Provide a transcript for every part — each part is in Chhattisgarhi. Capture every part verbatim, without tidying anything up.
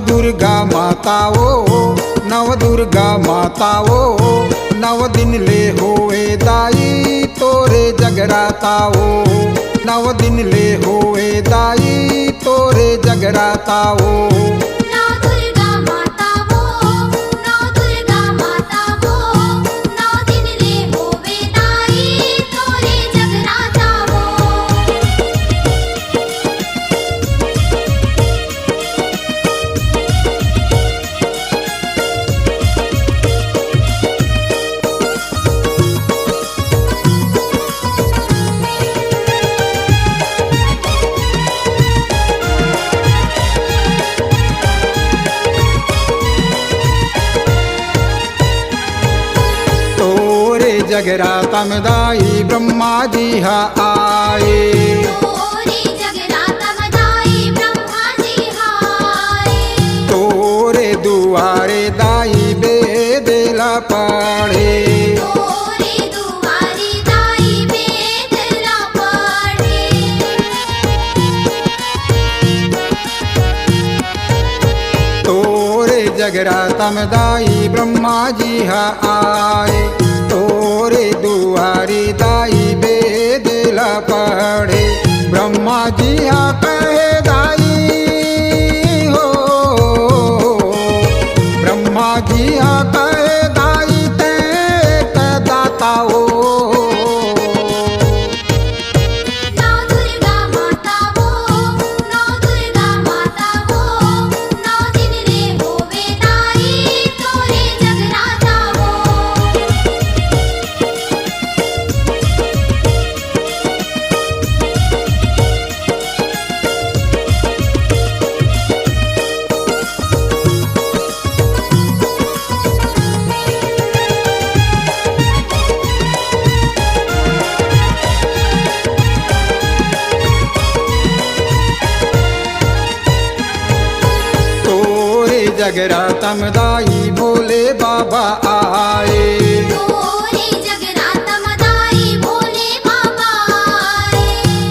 दुर्गा माता वो, नव दुर्गा माता वो, नव दिन ले होवे दाई तोरे जगराता वो, नव दिन ले होवे दाई तोरे जगराता वो। नौ दुर्गा माता वो, नौ दुर्गा माता वो, नौ दिन ले होवे दाई तोरे जगराता वो। तोरे जगराता म दाई ब्रह्मा जी हा आए। तोरे जगराता म दाई ब्रह्मा जी हा आए। तोरे दुआरे दाई वेद ला पढ़े। तोरे दुआरे दाई वेद ला पढ़े। तोरे जगराता म दाई ब्रह्मा जी हा आए, तोरे दुआरी दाई वेद ला पढ़े। ब्रह्मा जी हा कहे दाई हो, ब्रह्मा जी हा कहे दाई ते, ते दाता हो। नौ दुर्गा माता वो, नौ दुर्गा माता वो, नौ दिन ले होवे दाई तोरे जगराता वो। तोरे जगराता म दाई भोले बाबा आए। तोरे जगराता म दाई भोले बाबा आए।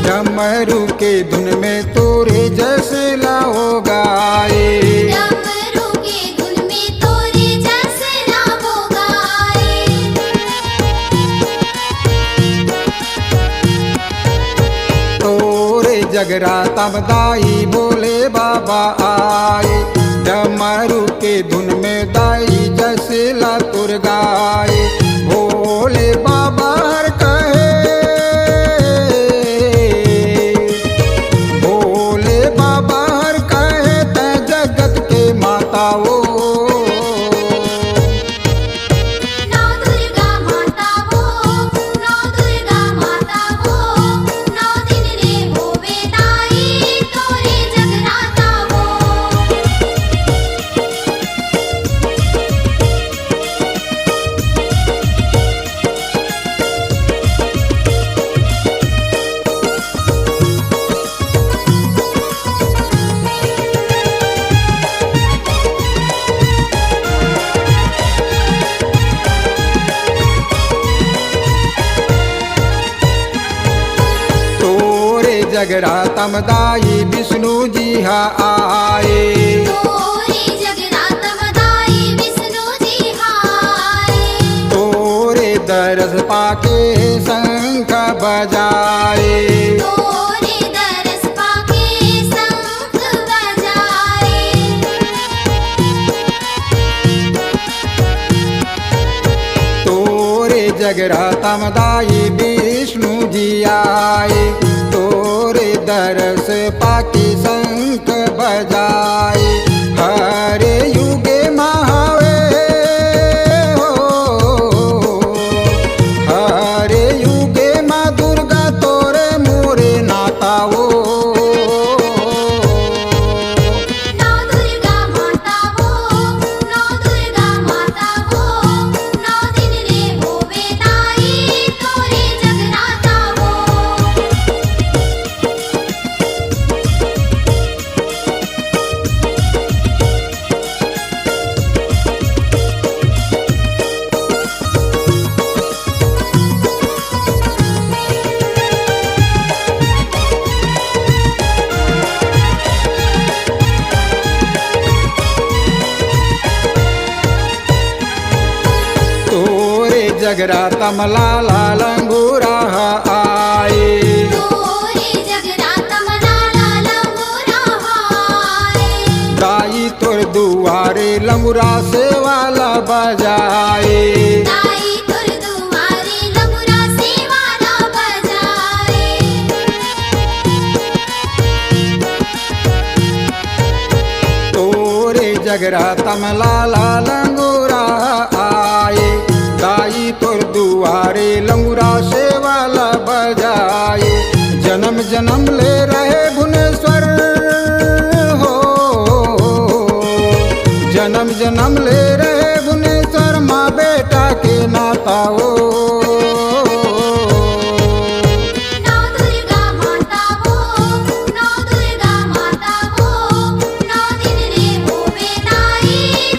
डमरू के धुन में तोरे जस ला वो गाए। डमरू के धुन में तोरे जस ला वो गाए। तोरे जगराता म दाई भोले बाबा आए, डमरू के धुन में दाई जस ला तोर गाए। भोले बाबा हर कहे, भोले बाबा हर कहे तैं जगत के माता वो। नौ दुर्गा माता वो, नौ दुर्गा माता वो, नौ दिन ले होवे दाई तोरे जगराता वो। तोरे जगराता म दाई विष्णु जी हा आए। तोरे जगराता म दाई विष्णु जी हा आए। तोरे दरस पाके शंख बजाए। तोरे दरस पाके शंख बजाए। तोरे जगराता म दाई विष्णु जी आए, तोरे दरस पाके शंख बजाए। हर युगे मा हवे हो, हर युगे मा दुर्गा तोरे मोरे नाता वो। नौ दुर्गा माता वो, नौ दुर्गा माता वो, नौ दिन ले होवे दाई तोरे जगराता वो। जगराता म लाला लंगूरा ह आए। तोरे जगराता म लाला लंगूरा ह आए। दाई तोर दुआरे लंगूरा सेवा ल बजाए। दाई तोर दुआरे लंगूरा सेवा ल बजाए। तोरे जगराता म लाला लंगूरा आए। दाई तोर दुआरे लंगूरा सेवा ल बजाए। जन्म जन्म ले रहे भुवनेश्वर हो, जन्म जन्म ले रहे भुवनेश्वर, माँ बेटा के नाता हो। नौ दुर्गा माता वो, नौ दुर्गा माता वो, नौ दिन ले होवे दाई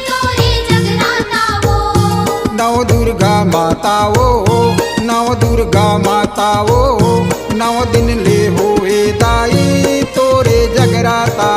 तोरे जगराता वो। नौ दुर्गा माता वो, नौ दुर्गा माता वो, नौ दिन ले होवे दाई तोरे जगराता